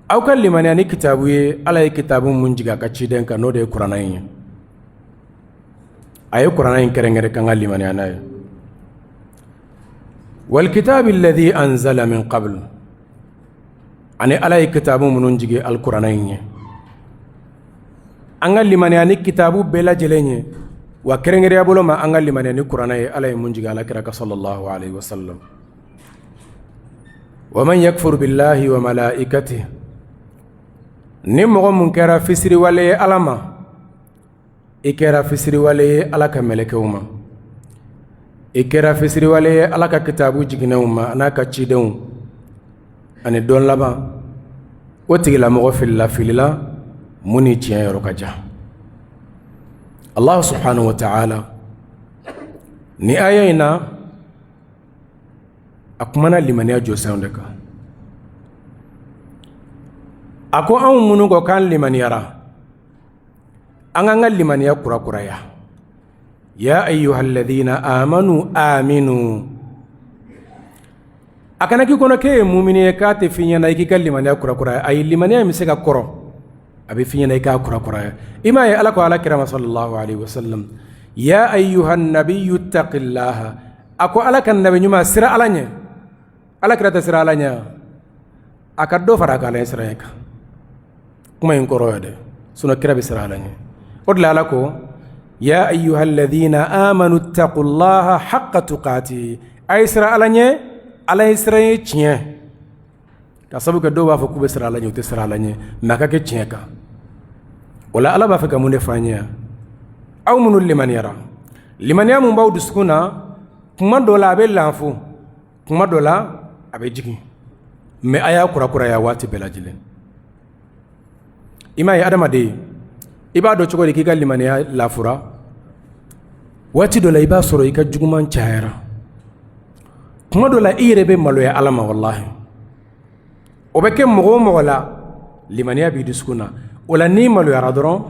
aw ka limaniya ni kitabu ye, Ala ye kitabu mun jigin a ka ciden kan, n'o de ye kuranɛ in ye. A ye kuranɛ in kɛrɛnkɛrɛn k'an ka limaniya n'a ye. Wal kitabi alladhi anzala min qabl, ani Ala ye kitabu minnu jigin alikuranɛ in ye, an ka limaniya ni kitabu bɛɛ lajɛlen ye. Wa kɛrɛnkɛrɛnya bolo ma, an ka limaniya ni kuranɛ ye, Ala ye mun jigin ala kira kan sallallahu alayhi wa sallam. Wa man yakfur billahi wa malaikatihi, ni mɔgɔ mun kɛra fisiriwale ye Ala ma, i kɛra fisiriwale ye Ala ka mɛlɛkɛw ma, i kɛra fisiriwale ye Ala ka kitabu jiginnenw ma, n'a ka cidenw ani don laban, o tigilamɔgɔ filila filila mun ni tiɲɛ yɔrɔ ka jan. Allah subhanahu wa ta'ala ni aya in na, a kumana limaniya jɔsenw de kan. A ko anw minnu ko k'an limaniyara, an k'an ka limaniya kurakuraya. Ya ayyuhalladhina amanu aminu. A kana k'i kɔnɔ k'e ye mumini ye k'a tɛ f'i ɲɛna i k'i ka limaniya kurakuraya. Ayi, limaniya in bɛ se ka kɔrɔ, a bɛ f'i ɲɛna i k'a kurakuraya. I m'a ye Ala ko Ala kira ma sallallahu alaihi wasallam, ya ayyuhan nabiyyu ittaqillaha, a ko Ala ka nabi ɲuman, siran Ala ɲɛ. Ala kira tɛ siran Ala ɲɛ, a ka dɔ fara a ka Ala ɲɛsiranɲɛ kan. Kuma in kɔrɔ ye dɛ, sinon kira bɛ siran Ala ɲɛ. O de la Ala ko ya ayyuhalladhina amanu ittaqullaha haqqa tuqati, a ye siran Ala ɲɛ, Ala ɲɛsiranɲɛ tiɲɛ. Ka sabu kɛ dɔw b'a fɔ k'u bɛ siran Ala ɲɛ, u tɛ siran Ala ɲɛ, mais a ka kɛ tiɲɛ kan. O la Ala b'a fɛ ka mun de fɔ an ye? Aw minnu limaniyara, limaniya mun b'aw dusukun na, kuma dɔ la a bɛ lanfu, kuma dɔ la a bɛ jigin, mais a y'a kurakuraya waati bɛɛ lajɛlen. I m'a ye, adamaden, i b'a dɔn cogo di k'i ka limaniya lafura? Waati dɔ la i b'a sɔrɔ i ka juguman cayara, kuma dɔ la i yɛrɛ bɛ maloya Ala ma. Walahi, o bɛ kɛ mɔgɔ o mɔgɔ la, limaniya b'i dusukun na. O la n'i maloyara dɔrɔn,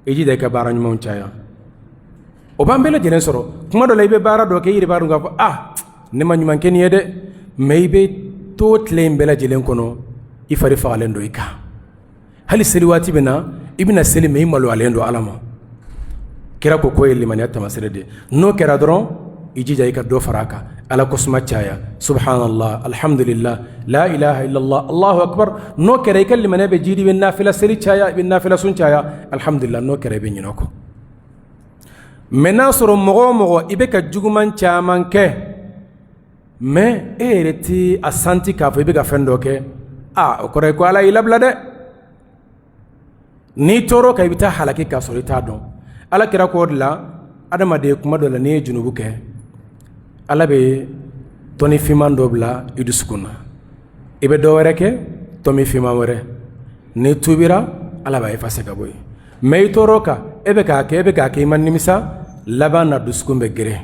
i jija i ka baara ɲumanw caya. O b'an bɛɛ lajɛlen sɔrɔ. Kuma dɔ la i bɛ baara dɔ kɛ, i yɛrɛ b'a dɔn k'a fɔ ah, ne ma ɲuman kɛ nin ye dɛ, mais i bɛ to tile in bɛɛ lajɛlen kɔnɔ, i fari fagalen don i kan. Hali seli waati bɛ na, i bɛna seli, mais i maloyalen don Ala ma. Kira ko k'o ye limaniya tamasire de ye. N'o kɛra dɔrɔn, i jija i ka dɔ fara a kan, Ala kosuma caya, subhanallah, alhamdulillah, la ilaha illallah, allahu akbar. N'o kɛra, i ka limaniya bɛ jidi, i bɛ nafila seli caya, i bɛ nafila sun caya. Alhamdulillah, n'o kɛra, i bɛ ɲinɛ o kɔ. Mais n'a sɔrɔ mɔgɔ o mɔgɔ i bɛ ka juguman caman kɛ, mais e yɛrɛ tɛ a santi k'a fɔ i bɛ ka fɛn dɔ kɛ, aa, o kɔrɔ ye ko Ala y'i labila dɛ. N'i tɔɔrɔ kan, i bɛ taa halaki k'a sɔrɔ i t'a dɔn. Ala kira k'o de la, adamaden, kuma dɔ la n'i ye junubu kɛ, Ala bɛ tɔni finman dɔ bila i dusukun na. I bɛ dɔ wɛrɛ kɛ, tɔmi finman wɛrɛ. N'i tubira, Ala b'a effacer ka bɔ yen. Mais i tɔɔrɔ kan, e bɛ k'a kɛ, e bɛ k'a kɛ, i ma nimisa, laban na dusukun bɛ geren.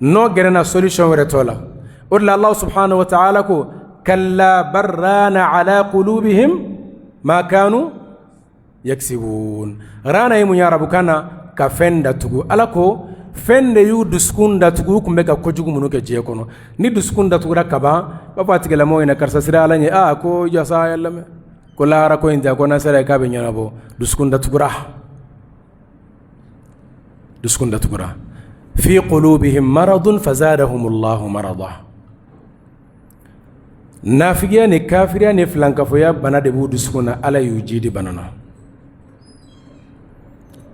N'o gerenna, solution wɛrɛ t'o la. O de la Allah subhanahu wa ta'ala ko kalla barrana ala qulubihim ma kanu yaksibun. Rana ye mun ye arabukan na? Ka fɛn datugu. Ala ko fɛn de y'u dusukun datugu, u tun bɛ ka kojugu minnu kɛ diɲɛ kɔnɔ. Ni dusukun datugura kaban, b'a fɔ a tigilamɔgɔ ɲɛna, karisa, siran Ala ɲɛ. Aa, ko jasa y'a lamɛn ko lahara ko in tɛ, ko n'a sera yen k'a bɛ ɲɛnabɔ. Dusukun datugura, dusukun datugura. Fi qulubihim maradun fazadahumullahu marada. Nafigiya ni kafiriya ni filankafoya bana de b'u dusukun na, Ala y'u jidi bana na.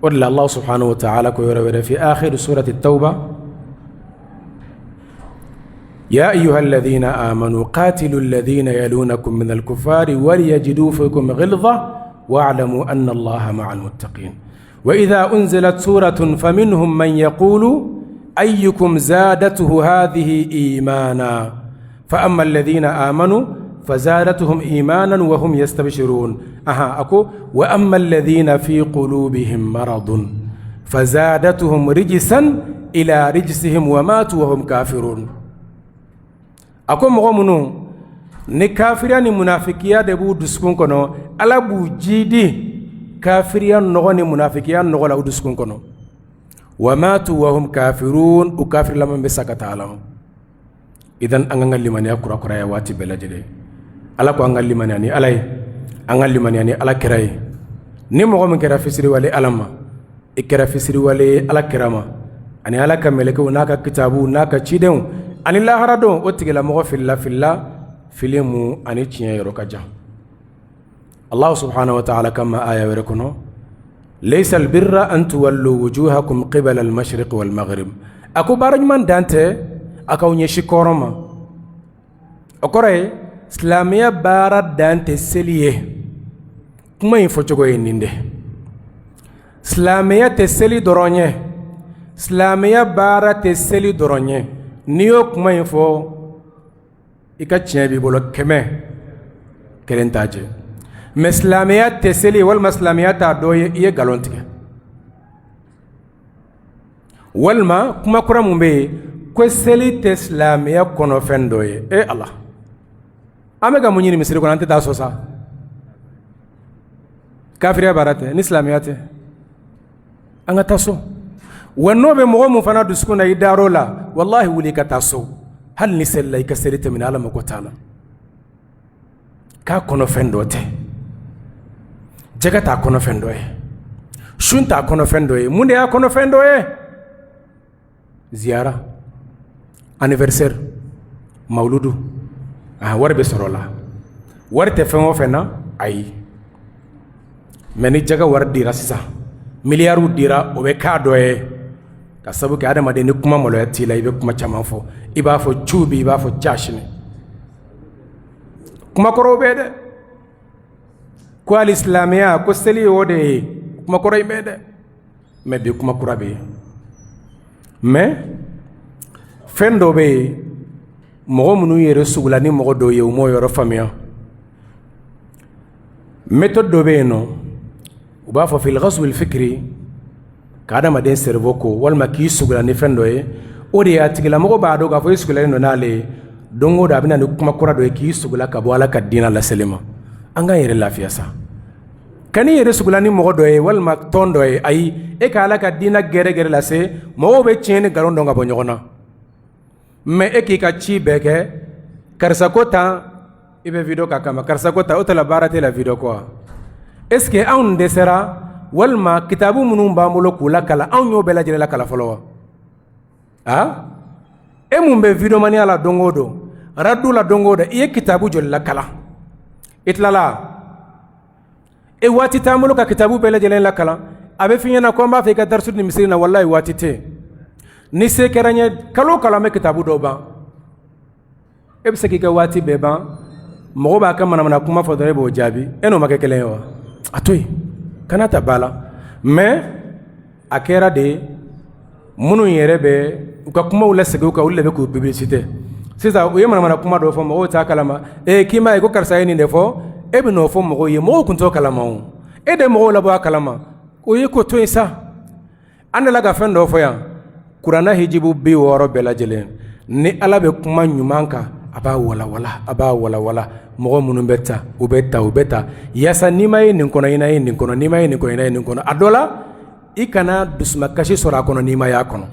O de la Allah subhanahu wa ta'ala ko yɔrɔ wɛrɛ, fi akhir surati tawba, يا أيها الذين آمنوا قاتلوا الذين يلونكم من الكفار وليجدوا فيكم غلظة واعلموا أن الله مع المتقين وإذا أنزلت سورة فمنهم من يقول أيكم زادته هذه إيمانا فأما الذين آمنوا فزادتهم إيمانا وهم يستبشرون. أها أكو وأما الذين في قلوبهم مرض فزادتهم رجسا إلى رجسهم وماتوا وهم كافرون. A ko mɔgɔ minnu ni kafiriya ni munafikiya de b'u dusukun kɔnɔ, Ala b'u jidi kafiriya nɔgɔ ni munafikiya nɔgɔ la u dusukun kɔnɔ. Wa matu wa hum kafirun, u kafirilama bɛ sa ka taa Ala ma. Idan an ka limaniya kurakuraya waati bɛɛ lajɛlen. Ala ko an ka limaniya ni Ala ye, an ka limaniya ni Ala kira ye. Ni mɔgɔ min kɛra fisiriwale Ala ma, i kɛra fisiriwale Ala kira ma, ani Ala ka mɛlɛkɛw n'a ka kitabu n'a ka cidenw ani lahara don, o tigilamɔgɔ filila, filila fili mu ani tiɲɛ yɔrɔ ka jan. Allah subhanahu wa ta'ala kama aya wɛrɛ kɔnɔ, laysa albirra an tuwallu wujuhakum qibala al-mashriq wal maghrib. A ko baara ɲuman dan tɛ a k'aw ɲɛsin kɔrɔn ma. O kɔrɔ ye silamɛya baara dan tɛ seli ye. Kuma in fɔcogo ye nin de: silamɛya tɛ seli dɔrɔn ye, silamɛya baara tɛ seli dɔrɔn ye. N'i y'o kuma in fɔ, i ka tiɲɛ b'i bolo, 100 kelen t'a jɛ. Mais silamɛya tɛ seli walima silamɛya t'a dɔ ye, i ye nkalon tigɛ. Walima kuma kura mun bɛ yen ko seli tɛ silamɛya kɔnɔfɛn dɔ ye? E Ala, an bɛ ka mun ɲini misiri kɔnɔ? An tɛ taa so sa. Kafiriya baara tɛ ni silamɛya tɛ, an ka taa so. Wa n'o bɛ mɔgɔ mun fana dusukun na, i dar'o la, walahi, wuli ka taa so. Hali ni selila, i ka seli tɛ minɛ, Ala mako t'a la. K'a kɔnɔfɛn dɔ tɛ, jɛgɛ t'a kɔnɔfɛn dɔ ye, sun t'a kɔnɔfɛn dɔ ye. Mun de y'a kɔnɔfɛn dɔ ye? Ziyara, anniversaire, mawuludu. A wari bɛ sɔrɔ o la. Wari tɛ fɛn o fɛn na, ayi. Mais ni jɛgɛ wari dira sisan, miliyariw dira, o bɛ k'a dɔ ye. Ka sabu kɛ adamaden, ni kuma maloya t'i la, i bɛ kuma caman fɔ. I b'a fɔ cu bi, i b'a fɔ ca sini. Kumakɔrɔw bɛ dɛ, ko hali silamɛya ko seli ye o de ye. Kumakɔrɔ in bɛ dɛ, mais bi kuma kura bɛ yen. Mais fɛn dɔ bɛ yen, mɔgɔ minnu yɛrɛ sugula ni mɔgɔ dɔw ye, u m'o yɔrɔ faamuya. Méthode dɔ bɛ yen nɔ, u b'a fɔ fil ghazwil fikri, ka adamaden cerveau ko walima k'i sugula ni fɛn dɔ ye. O de ye a tigilamɔgɔ b'a dɔn k'a fɔ i sugulalen don n'ale ye. Don o don, a bɛ na ni kuma kura dɔ ye k'i sugula ka bɔ Ala ka diinɛ laseli ma. An k'an yɛrɛ lafiya sa. Kan'i yɛrɛ sugula ni mɔgɔ dɔ ye walima tɔn dɔ ye. Ayi, e ka Ala ka diinɛ gɛrɛgɛrɛ lase, mɔgɔw bɛ tiɲɛ ni nkalon dɔn ka bɔ ɲɔgɔn na. Mais e k'i ka ci bɛɛ kɛ, karisa ko tan, i bɛ vidéo k'a kama, karisa ko tan, o tɛ la baara tɛ la vidéo kɔ wa? Est ce que anw dɛsɛra walima kitabu minnu b'an bolo k'u lakalan, anw y'o bɛɛ lajɛlen lakalan fɔlɔ wa? A e mun bɛ videomaniya la don o don, radu la don o don, i ye kitabu joli lakalan? I tilala e waati t'an bolo ka kitabu bɛɛ lajɛlen lakalan. A bɛ f'i ɲɛna ko an b'a fɛ i ka darisu ni misiri na. Walayi, waati tɛ. Ni se kɛra n ye, kalo o kalo an bɛ kitabu dɔw ban. E bɛ se k'i ka waati bɛɛ ban, mɔgɔ b'a ka manamana kuma fɔ dɔrɔn, e b'o jaabi. E n'o ma kɛ kelen ye wa? A to yen, kana ta ba la. Mais a kɛra de, minnu yɛrɛ bɛ u ka kumaw lasegin u kan, olu de bɛ k'u publicité sisan. U ye manamana kuma dɔ fɔ, mɔgɔw t'a kalama. Ee, k'i m'a ye ko karisa ye nin de fɔ? E bɛ n'o fɔ mɔgɔw ye, mɔgɔw tun t'o kalama. O e de mɔgɔw labɔ a kalama, o ye ko to yen sa. An delila ka fɛn dɔ fɔ yan, kuranna hijibu 60 bɛɛ lajɛlen, ni Ala bɛ kuma ɲuman kan, a b'a walawala, a b'a walawala. Mɔgɔ minnu bɛ ta, u bɛ ta, u bɛ ta, yaasa n'i ma ye nin kɔnɔ, i na ye nin kɔnɔ, n'i ma ye nin kɔnɔ, i na ye nin kɔnɔ. A dɔ la, i kana dusumakasi sɔrɔ a kɔnɔ n'i ma y'a kɔnɔ.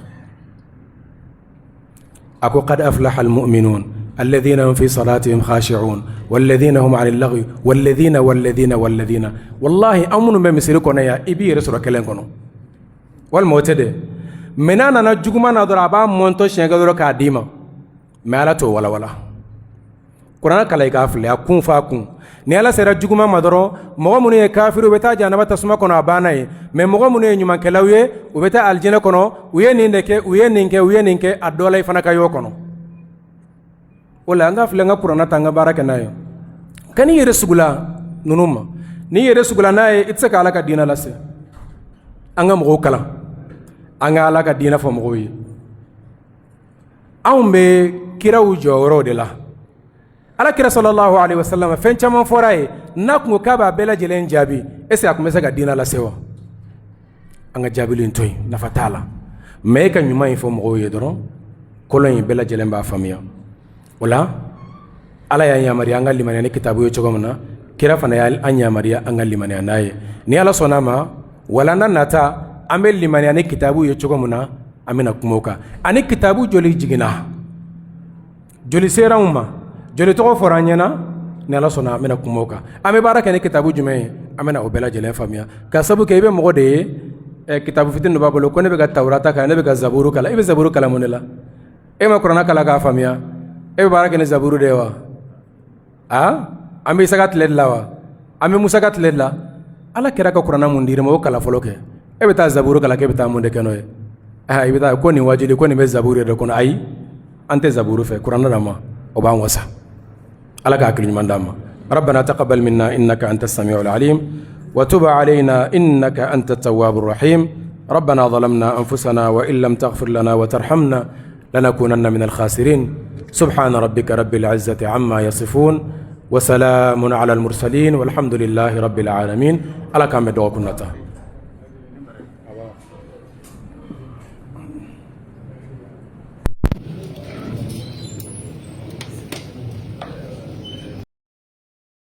A ko qad aflaha almu'minun alladhina hum fi salatihim khashi'un walladhina hum 'anil lagwi walladhina walladhina walladhina. Wallahi, an minnu bɛ misiri kɔnɔ yan, i b'i yɛrɛ sɔrɔ kelen kɔnɔ walima o tɛ dɛ. Mais n'a nana juguman na dɔrɔn, a b'a mɔntɔ siɲɛ kelen dɔrɔn k'a d'i ma. Mais Ala t'o walawala. Kuranɛ kalan, i k'a filɛ a kun fa kun. Ni Ala sera juguman ma dɔrɔn, mɔgɔ minnu ye kafiri, u bɛ taa jahanama tasuma kɔnɔ, a banna yen. Mais mɔgɔ minnu ye ɲumankɛlaw ye, u bɛ taa alijinɛ kɔnɔ. U ye nin de kɛ, u ye nin kɛ, u ye nin kɛ. A dɔ la, i fana ka y'o kɔnɔ. O la, an ka filɛ, an ka kuranɛ ta, an ka baara kɛ n'a ye. Kan'i yɛrɛ sugula ninnu ma. N'i yɛrɛ sugula n'a ye, i tɛ se ka Ala ka diinɛ lase. An ka mɔgɔw kalan, an ka Ala ka diinɛ fɔ mɔgɔw ye. Anw bɛ kiraw jɔyɔrɔw de la. Ala kira sallallahu alaihi wasallam, fɛn caman fɔra a ye. N'a kun ko k'a b'a bɛɛ lajɛlen jaabi, est ce que a tun bɛ se ka diinɛ lase wa? An ka jaabili in to yen, nafa t'a la. Mais e ka ɲuman in fɔ mɔgɔw ye dɔrɔn, kolon in bɛɛ lajɛlen b'a faamuya. O la, Ala y'an yamaruya an ka limaniya ni kitabu ye cogo min na, kira fana y'an yamaruya an ka limaniya n'a ye. Ni Ala sɔnna a ma, walanda nata, an bɛ limaniya ni kitabu ye cogo min na, an bɛna kuma o kan. Ani kitabu joli jiginna, joli sera anw ma, joli tɔgɔ fɔra an ɲɛna? Ni Ala sɔnna, an bɛna kuma o kan. An bɛ baara kɛ ni kitabu jumɛn ye, an bɛna o bɛɛ lajɛlen faamuya. Ka sabu kɛ i bɛ mɔgɔ de ye, kitabu fitinin dɔ b'a bolo, ko ne bɛ ka tawurata kalan, ne bɛ ka zaburu kalan. I bɛ zaburu kalan mun de la? E ma kuranɛ kalan k'a faamuya, e bɛ baara kɛ ni zaburu de ye wa? A an bɛ Isa ka tile de la wa? An bɛ Musa ka tile de la? Ala kɛra ka kuranɛ mun dir'i ma, o kalan fɔlɔ kɛ. E bɛ taa zaburu kalan k'e bɛ taa mun de kɛ n'o ye? I bɛ taa ko nin wajuli, ko nin bɛ zaburu yɛrɛ kɔnɔ. Ayi, an tɛ zaburu fɛ, kuranɛ na ma, o b'an wasa. Ala ka hakili ɲuman d'an ma. ربنا تقبل منا إنك أنت السميع العليم وتب علينا إنك أنت التواب الرحيم. ربنا ظلمنا أنفسنا وإن لم تغفر لنا وترحمنا لنكونن من الخاسرين. سبحان ربك رب العزة عما يصفون وسلام على المرسلين والحمد لله رب العالمين. Ala k'an bɛn dɔgɔkun nata.